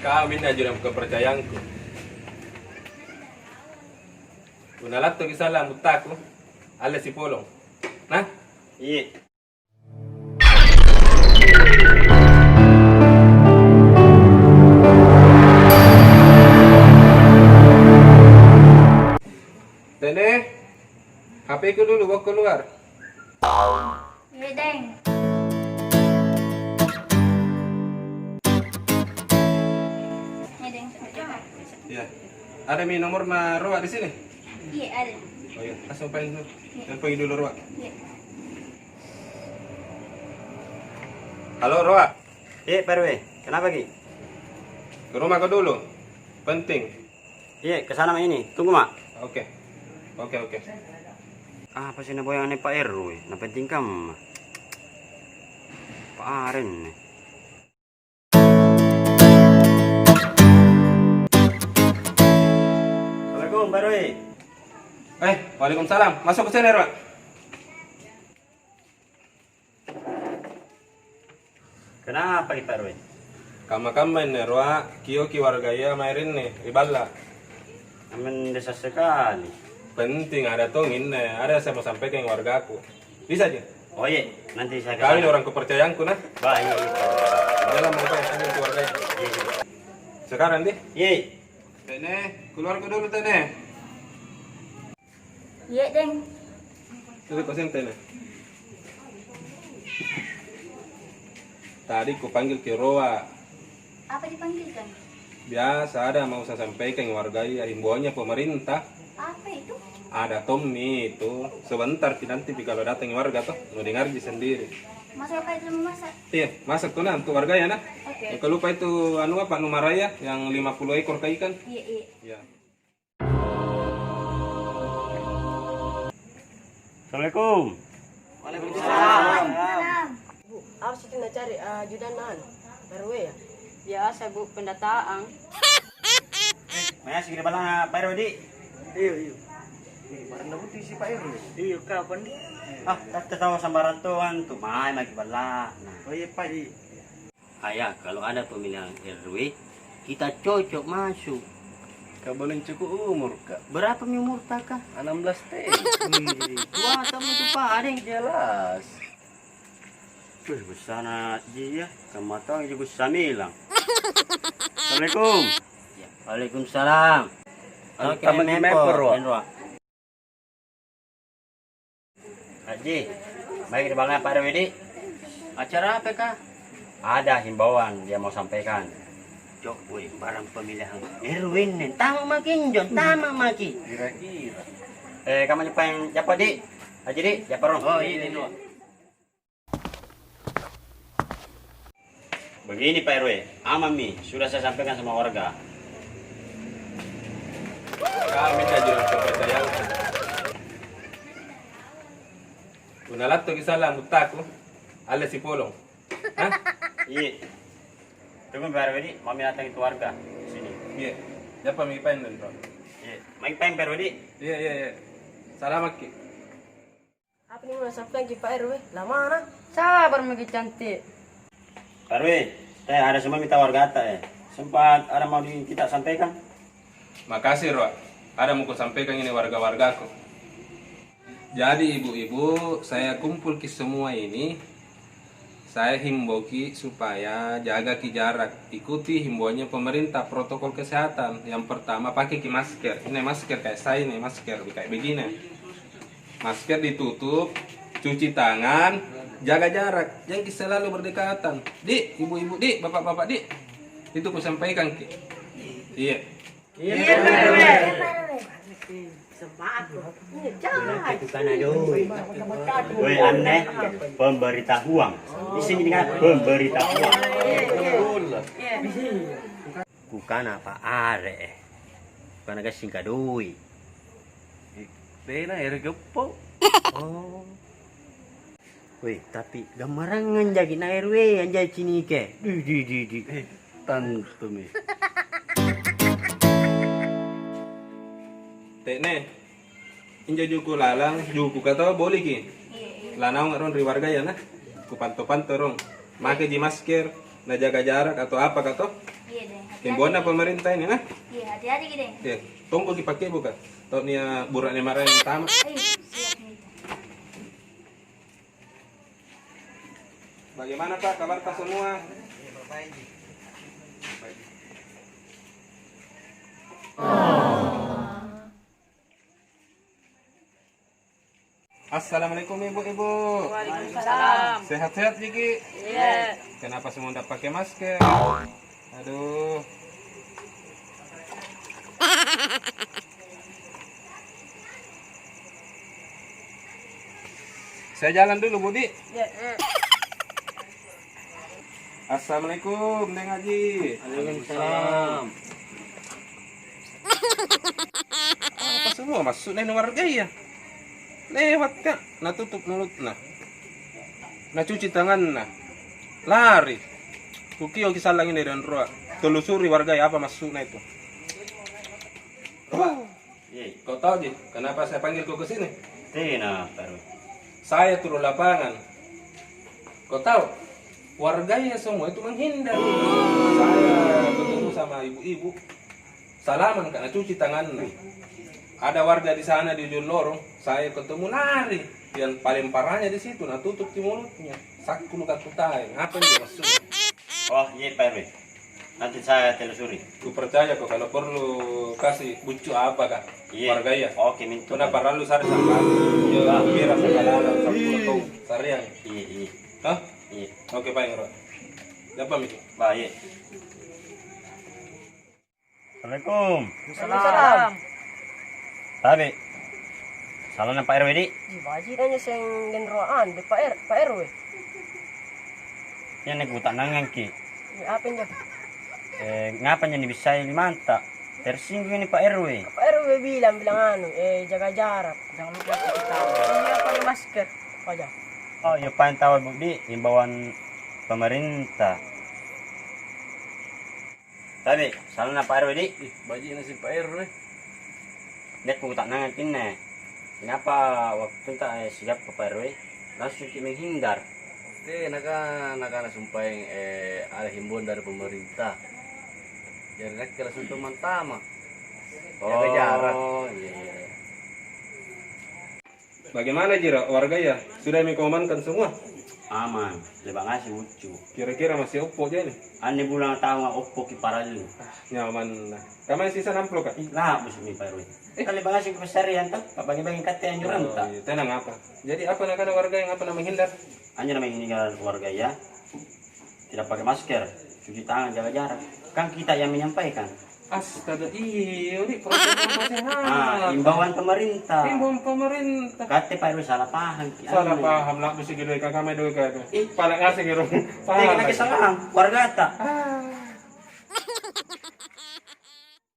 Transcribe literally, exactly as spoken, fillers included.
Kau minta jurang kepercayaanku. Una latto ki salah muttaku, alle si polong. Nah? Iye. Tene, H P-ku dulu, bawa keluar. Iye, Deng. Iye, Deng. Iya. Ada mi nomor na Roa di sini? Iya, ada. Oh iya, langsung panggil dulu. Iya. Telepon dulu Roa. Iya. Halo, Roa. Iya, Pak R W. Kenapa ki? Ke rumah ko dulu. Penting. Iya, ke sana ma ini. Tunggu ma. Oke. Oke, oke. Apa sih na boyang ni Pak R W? Na penting kam. Pak Aren ni. Assalamualaikum, Pak R W. Eh, waalaikumsalam. Masuk ke sini, Roa. Kenapa ki, Pak R W? Kamma-kamma ini, Roa, kio ki warga iya mai rinni, ri balla. Amin, desa sekali. Penting ada tong ini, ada saya mau sampaikan wargaku. Bisa ji? Oh iya, nanti saya ke sana. Kau ini orang kepercayaanku, nah. Baik. Jalan mau ke warga. Iya, iya. Sekarang di? Iya. Tene, keluar ko dulu, Tene. Iya, Deng. Tadi kau sini, Tene. Tadi ku panggil ki Roa. Apa dipanggilkan? Biasa ada mau saya sampaikan warga iya, himbauannya pemerintah. Apa itu? Ada tong mi itu. Sebentar pi nanti pi kalau datang warga toh, mau dengar ji sendiri. Masak apa itu mau masak? Iya, masak tuh nah untuk warga iya nah. Oke. Jangan lupa itu anu apa, numara iya yang lima puluh ekor ka ikan. Iya, iya. Iya. Assalamualaikum. Waalaikumsalam. Bu, apa sih na cari, eh, ajudan anu, R W ya? Biasa, Bu, pendataan. Maya sih kena bala Pak R W di. Iyo, iyo. Ih, barang dah putih si Pak R W. Iyo, kapan di? Ah, tak tahu sambaran tuan tu, mai maki bala. Nah. Oh iya, Pak, iya. Ayah, kalau ada pemilihan R W, kita cocok masuk. Ka belum cukup umur ka. Berapa mi umur ta ka? Enam belas tahun. Wih, tua ta mi tu, Pak, deng. Jelas. Wih, besar na ji ya. Sama tong ji besar milang. Assalamualaikum. Ya, waalaikumsalam. Oke, tambah mempo, mempo, Roa. Haji, baik di bala Pak R W di. Acara apa kah? Ada himbauan dia mau sampaikan. Cok, woi, barang pemilihan R W ini. Tama maki, Jon, tama maki. Kira-kira. Eh, kamu japa, japa di. Haji di, japa rong. Oh, iya, iya. Begini, Pak R W, aman mi, sudah saya sampaikan sama warga. Kau minta jurang kepercayaanku. Una latto ki salah muttaku, alle si polong. Hah? Iya. Tunggu, Pak R W di, mau mi datang itu warga sini. Iya. Japa mi pain dulu, Pak. Iya. Mai pain, Pak R W di. Iya, iya, iya. Salah maki. Apa ni mau sampaikan ki Pak R W? Lama na. Sabar maki cantik. Pak R W, eh, ada semua minta warga ta, eh. Sempat ada mau di, kita sampaikan? Makasih, Roa. Ada mau ku sampaikan ini warga-wargaku. Jadi, ibu-ibu, saya kumpul ki semua ini. Saya himbau ki supaya jaga ki jarak, ikuti himbauannya pemerintah, protokol kesehatan. Yang pertama, pakai ki masker. Ini masker kayak saya ini, masker kayak begini. Masker ditutup, cuci tangan, jaga jarak. Jangan ki selalu berdekatan. Di, ibu-ibu, di, bapak-bapak, di. Itu ku sampaikan ki. Iya. Iya, Pak R W. Woi, aneh. Pemberitahuan. Di sini dengan pemberitahuan. Kukana apa are, eh. Kukana gasing ka doi. Tena ere geppo. Oh. Weh, tapi gammarangan jaki na R W anjai cinike. Di, di, di, di. Eh, tantu mi. Tekne, injo juku lalang, juku ka to, boleh ki? Iya, iya. Lanau ngarong ri warga ya, nah? Ku panto-panto rong. Make ji masker, na jaga jarak atau apa ka to? Iya deh. Himbauanna pemerintah ini, nah? Iya, hati-hati ki deh. Iya, tunggu ki pake buka. Tau nia burak ni marah yang utama. Iya, siap ni. Bagaimana, Pak, kabar Pak semua? Assalamualaikum, ibu-ibu. Waalaikumsalam. Sehat-sehat ji ki? Iya. Kenapa semua ndak pakai masker? Aduh. Saya jalan dulu, Budi. Iya. Assalamualaikum, Deng Haji. Waalaikumsalam. Apa semua masuk ni warga iya? Lewat ka, na tutup mulutna. Na cuci tanganna. Lari. Kukio ki salang ini dan roa. Telusuri warga iya apa masukna itu. Wah. Ye, kau tahu ji, kenapa saya panggil kau ke sini? Tena, Pak R W. Saya turun lapangan. Kau tahu, warganya semua itu menghindar. Saya ketemu sama ibu-ibu, salaman ka, na cuci tanganna. Ada warga di sana di ujung lorong, saya ketemu lari. Yang paling parahnya di situ, na tutup ki mulutnya. Sakkulu ka kutae, apa ini maksudnya? Oh, iya, Pak R W. Nanti saya telusuri. Ku percaya ko, kalau perlu kasih bucu apa ka. Iya. Warga iya. Oke, minta. Kena parallu sari sama. Iya, kira segala alam, sakkulu kau sariang. Iya, iya. Hah? Iya. Oke, baik, Bro. Siapa, Miki? Baik. Assalamualaikum. Waalaikumsalam. Tapi, salahna Pak R W di? Ih, baji nanya seng genroan, be Pak R-, Pak R W. Iya, ni ku tanangkan ki. Iya, apa injo? Eh, ngapa jadi bisa limanta? Tersinggung ini Pak R W. Pak R W bilang, bilang anu, eh, jaga jarak. Jangan lupa cuci tangan. Iya, pakai masker. Apa aja? Oh, iya, paling tahu, Bu, di imbauan pemerintah. Tapi, salahna Pak R W di? Ih, baji nasi Pak R W. Dia ku tanangkan kinne. Kenapa waktu tak, eh, siap ke Pak R W? Langsung ki menghindar. Oke, naka, naka na sumpaeng, eh, ada himbauan dari pemerintah. Jadi, naka langsung tu mantama. Jaga jarak. Oh, iya, iya. Bagaimana ji ro warga iya? Sudah mi kau amankan semua? Aman, lebang ngasih ucu. Kira-kira masih oppo ji ni? Anne bulan tahu nggak oppo ki parallu. Ah, nyaman lah. Kamai sisa enam puluh ka? Ih, lah, busuk mi Pak R W. Eh. Kan lebang ngasih pesarian toh, Pak, bagi-bagi kata yang jurang. Oh, iya, tenang apa. Jadi apa nak kata warga yang apa namanya hindar? Anjo namanya hindar warga iya. Tidak pakai masker, cuci tangan, jaga jarak. Kan kita yang menyampaikan. Astaga, iyo, ni protokol kesehatan. Ah, imbauan pemerintah. Imbauan pemerintah. Kata Pak R W salah paham ki. Salah paham lah, mesti gila, kakak main doi kata. Ih. Pala kasih gitu. Paham lagi. Salah, warga tak? Ah.